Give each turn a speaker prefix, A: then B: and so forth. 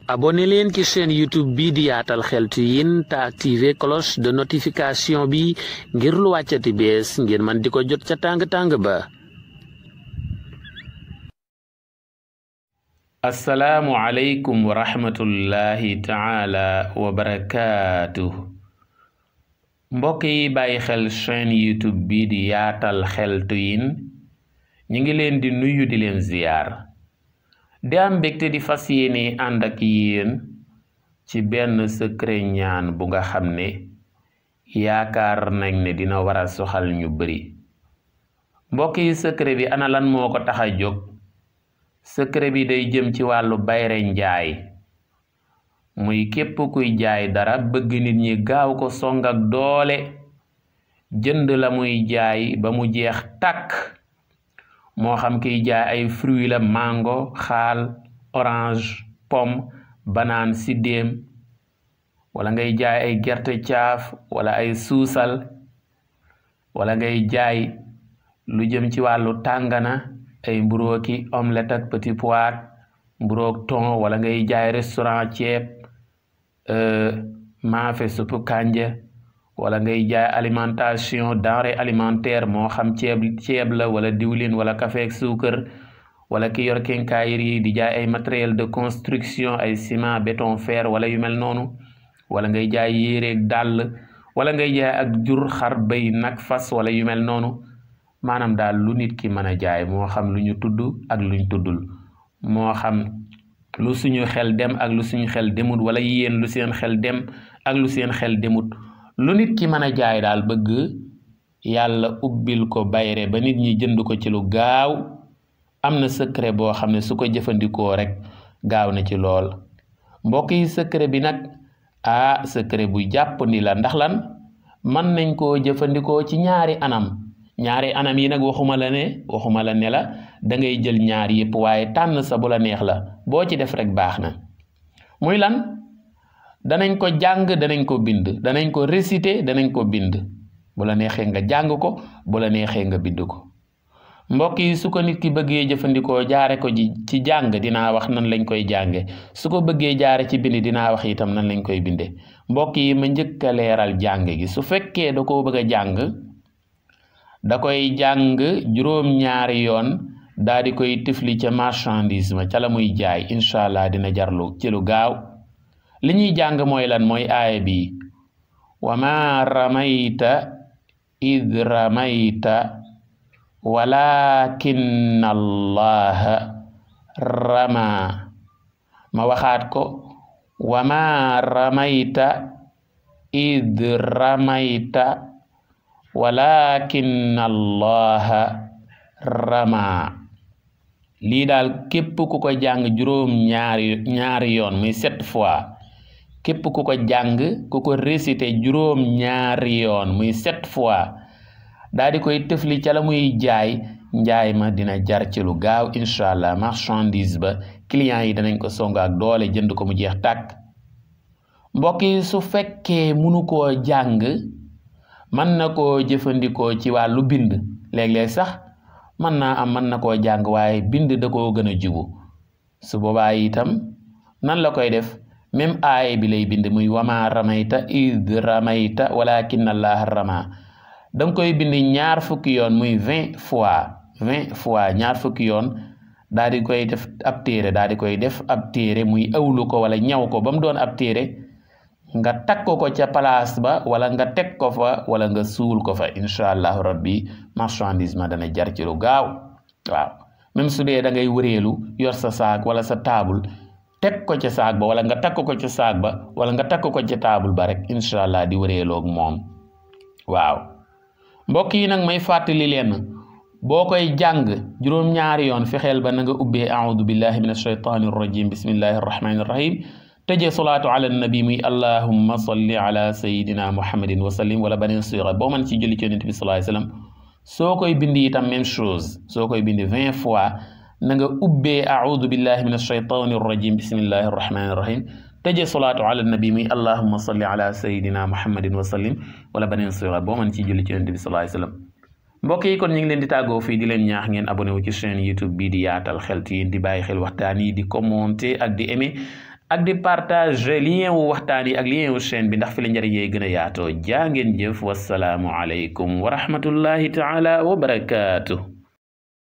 A: abonné leen ci chaîne YouTube bi di Yaatal Xeltu Yin te activé cloche de notification bi ngir lu wàccati bees ngir man di ko jot ca tàng-tàng ba. assalaamu aleykum wa rahmatullahi taala wa barakaatuh. mbokk yi bàyyi xel chaîne YouTube bi di Yaatal Xeltu Yin ñi ngi leen di nuyu di leen ziyaar di am mbégte di fas yéene ànd ak yéen ci benn secret ñaan bu nga xam ne yaakaar nañ ne dina war a soxal ñu bari. mbokk yi secret bi ana lan moo ko tax a jóg. secret bi day jëm ci wàllu bayre njaay, muy képp kuy jaay dara bëgg nit ñi gaaw ko song ak doole jënd la muy jaay ba mu jeex tàkk. moo xam kiy jaay ay fruits la mango, xaal, orange, pomme, banaan, siddéem, wala ngay jaay ay gerte caaf wala ay suusal, wala ngay jaay lu jëm ci wàllu tàngana, ay mburóoki omelette ak petit pois, mburóok thon, wala ngay jaay restaurant ceeb, maafe suppu kànja, wala ngay jaay alimentation denrée alimentaire moo xam ceeb la wala diwlin wala café ak suukar, wala ki yor quincaillerie di jaay ay matériel de construction, ay ciment, béton, fer wala yu mel noonu, wala ngay jaay yéreeg dàll, wala ngay jaay ak jur, xar, bëy, nag, fas wala yu mel noonu. maanaam daal lu nit ki mën a jaay moo xam lu ñu tudd ak luñ tuddul, moo xam lu suñu xel dem ak lu suñu xel demut, wala yéen lu seen xel dem ak lu seen xel demut. lu nit ki mën a jaay daal bëgg yàlla ubbil ko bayre ba nit ñi jënd ko ci lu gaaw, am na secret boo xam ne su ko jëfandikoo rek gaaw na ci lool. mbokk yi secret bi nag secret bu jàppandi la. ndax lan? mën nañ koo jëfandikoo ci ñaari anam yi nag waxuma la ne la da ngay jël ñaar yëpp, waaye tànn sa bu la neex la, boo ci def rek baax na. muy lan? danañ ko jàng, danañ ko bind, danañ ko réciter, danañ ko bind. bu la neexee nga jàng ko, bu la neexee nga bind ko. mbokk yi su ko nit ki bëggee jëfandikoo jaare ko ci jàng, dinaa wax nan lañ koy jànge. su ko bëggee jaare ci bind, dinaa wax itam nan lañ koy binde. mbokk yi ma njëkk a leeral jàng gi. su fekkee da koo bëgg a jàng, da koy jàng juróom-ñaari yoon, daal di koy tifli ca marchandise ma ca la muy jaay. incha allah dina jarlu ci lu gaaw. li ñuy jàng mooy lan? mooy aaya bi: wa ma ramayta id ramayta walakin allaha rama. ma waxaat ko: wa ma ramayta id ramayta walakin allaha rama. lii daal képp ku ko jàng ñaari yoon, muy 7 fois. képp ku ko jàng, ku ko récité juróom-ñaari yoon, muy 7 fois, daal di koy tëfli ca la muy jaay, njaay ma dina jar ci lu gaaw. incha allah marchandise ba client yi danañ ko song ak doole jënd ko mu jeex tàkk. mbokk yi su fekkee munu koo jàng, mën na koo jëfandikoo ci wàllu bind. léeg-léeg sax mën na koo jàng waaye bind da koo gën a jubu. su boobaa itam nan la koy def? même aaya bi lay bind, muy wama ramayta id ramayta walakin allaha rama. da nga koy bind 20 fukki yoon, muy 20 fois 20 fukki yoon, daal di koy def ab téere, muy awlu ko wala ñaw ko ba mu doon ab téere, nga takk ko ca place ba, wala nga teg ko fa, wala nga suul ko fa. incha allahu rabbi marchandise ma dana jar ci lu gaaw. waaw, même su dee da ngay wëreelu yor sa saak wala sa taabul, teg ko ca saak ba, wala nga takk ko ca saak ba, wala nga takk ko ca taabul ba rek, incha allah di wëreeloog moom. waaw mbokk yi nag may fàttali leen, boo koy jàng juróom-ñaari yoon, fexeel ba na nga ubbee a'uudu billahi min ashaytaani rrajim, bismillahi arrahmani irrahim, tëjee salaatu ala nabi, muy allahumma salli ala sayidina muhammadin wa sallim, wala beneen sura boo mën ci julli ci yonent bi sallallahu alayhi wasallam. soo koy bind itam même chose, soo koy bind 20 fois, na nga ubbee a'uudu billahi min ashaytaani rrajim, bismillahi arrahmani irrahim, tëjee salaatu ala nabi, muy allahumma salli ala sayidina muhammadin wa sallim, wala beneen sura boo mën ci julli ci yonent bi sallallahu alayhi wasallam. mbokk yi kon ñu ngi leen di tàggoo fii di leen ñaax ngeen abonné wu ci chaîne YouTube bii di Yaatal Xeltu Yin, di bàyyi xel waxtaan yi, di commenter ak di aimer ak di partage lien wu waxtaan yi ak lien wu chaîne bi ndax fi la njëriñ yee gën a yaatoo jaa ngeen jëf wasalaamu aleykum wa rahmatullahi taala wa barakaatu